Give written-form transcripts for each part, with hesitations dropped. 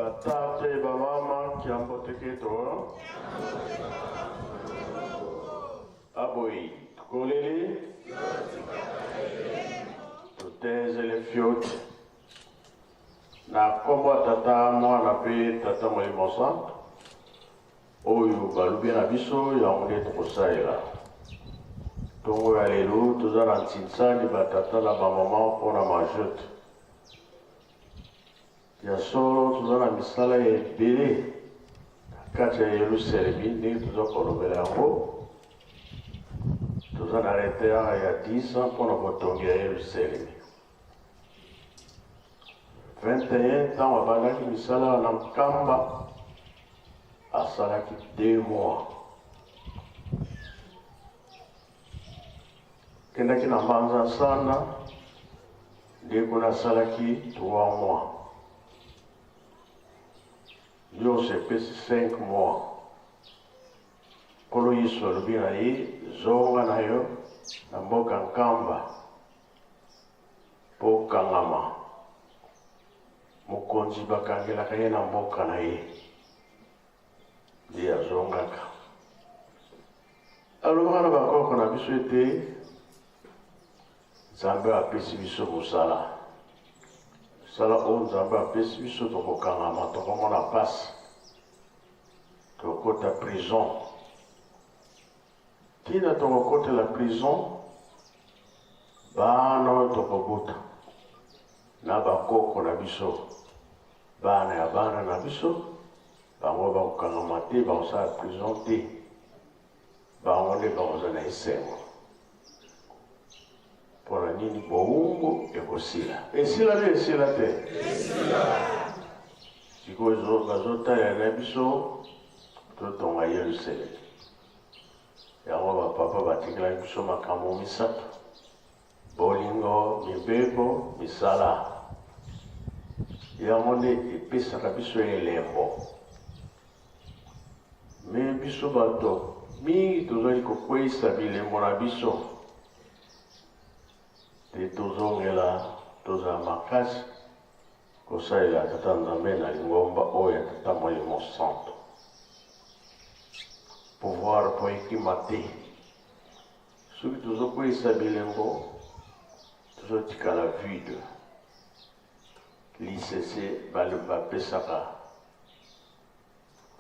Batate bamama kiamboteketo aboyi tukoleli tutezele fioti na nkombo ya tata mwana mpe tata molimo santo oyo balobi na biso yango nde tokosalela ntongo ya lelo toza na ntinsani batata na bamama mpo na majote Ya solo, toza na misala ya ebele na kati ya Yelusalemi, ndenge toza kolobela yango. Toza na retard ya 10 ans mpo na botongi ya Yelusalemi. 21 ntango abandaki misala na Nkamba, asalaki 2 mois. Kendaki na Mbanza Nsanda, nde kuna asalaki 3 mois. Nyonso epesi 5 mois. Nkolo Yesu alobi na ye, zonga na yo na mboka Nkamba mpo okangama. Mokonzi bakangelaka ye na mboka na ye. Nde azongaka. Alobaka na bakoko na biso ete Nzambe apesi biso mosala. Mosala oyo Nzambe apesi biso tokokangama, tokomona mpasi, tokota prison. Ntina tokokotela prison, bana oyo tokobota na bakoko na biso, bana ya bana na biso, bango bakokangama te, bakosala prison te, bango nde bakozala na esengo. Mpo na nini bowumbu ekosila? Esila te, esila te. Sikoyo bazotalela na biso totonga Yerusalemi. Yango bapapa batikelaki biso makambo misato: bolingo, mibeko, misala. Yango nde epesaka biso elembo. Me biso bato mingi tozali kokweisa bilembo na biso te. Tozongela, tozala makasi kosalela Tata Nzambe na lingomba oyo ya Tata Molimo Santo. Pouvoir mpo ekima te. Soki tozokweyisa bilembo, tozotikala vide. Lisese bapesaka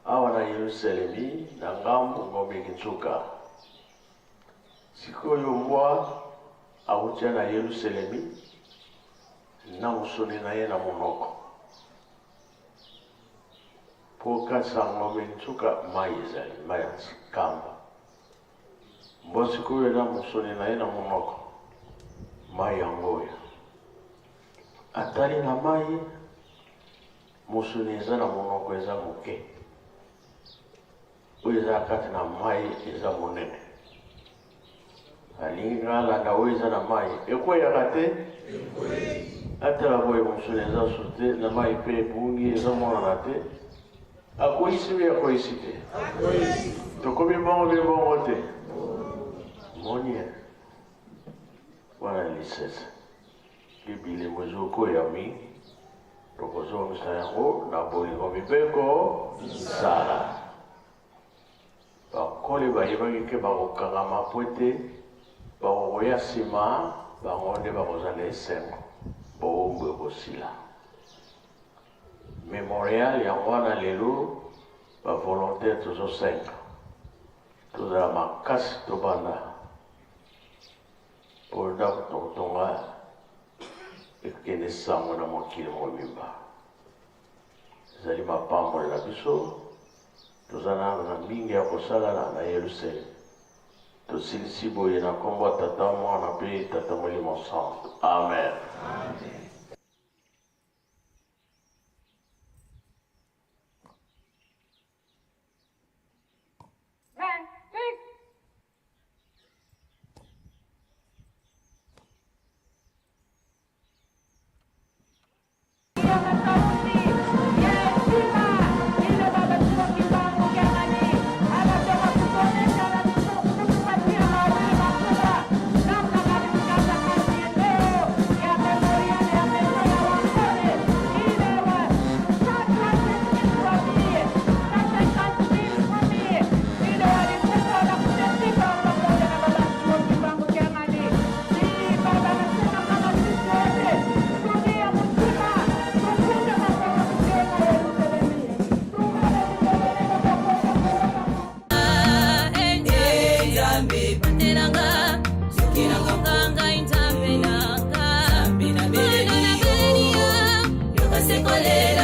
awa na Yerusalemi na ngambo ngombe kinsuka. Sikoyo mbwa awutia na Yerusalemi na mosuni na ye na monoko mpo kasa ngombe nsuka mai ezali mai ya nkamba. Mbwa sikoyo na mosuni na ye na monoko, mai yango oyo atali na mai, mosuni eza na monoko eza moke, oyo eza kati na mai eza monene. Alingi alanda oyo eza na mai, ekweyaka te. Atala boye, mosuni eza su te na mai mpe ebungi, ezomonana te. Akweyisi mpe akweyisi te, tokomi bongo mpe bongo te. Moni wana lisese mpe bilembo ezokwea mingi, tokozongisa yango na bolingo, mibeko, misala. Bakole bayebaki ke bakokangama mpo ete bakokoya nsima, bango nde bakozala esengo, bowumbu ekosila. Memorial yango wana lelo ba volontaire tozosenga tozala makasi, tobanda mpo ndako tokotonga ekende sango na mokili mobimba. Ezali mapamboli na biso, toza nano na mingi ya kosala na Yerusalemi. Tosilisi boye na nkombo ya Tata, Mwana mpe Tata Molimo Santo. Amen, amen. Nzambe.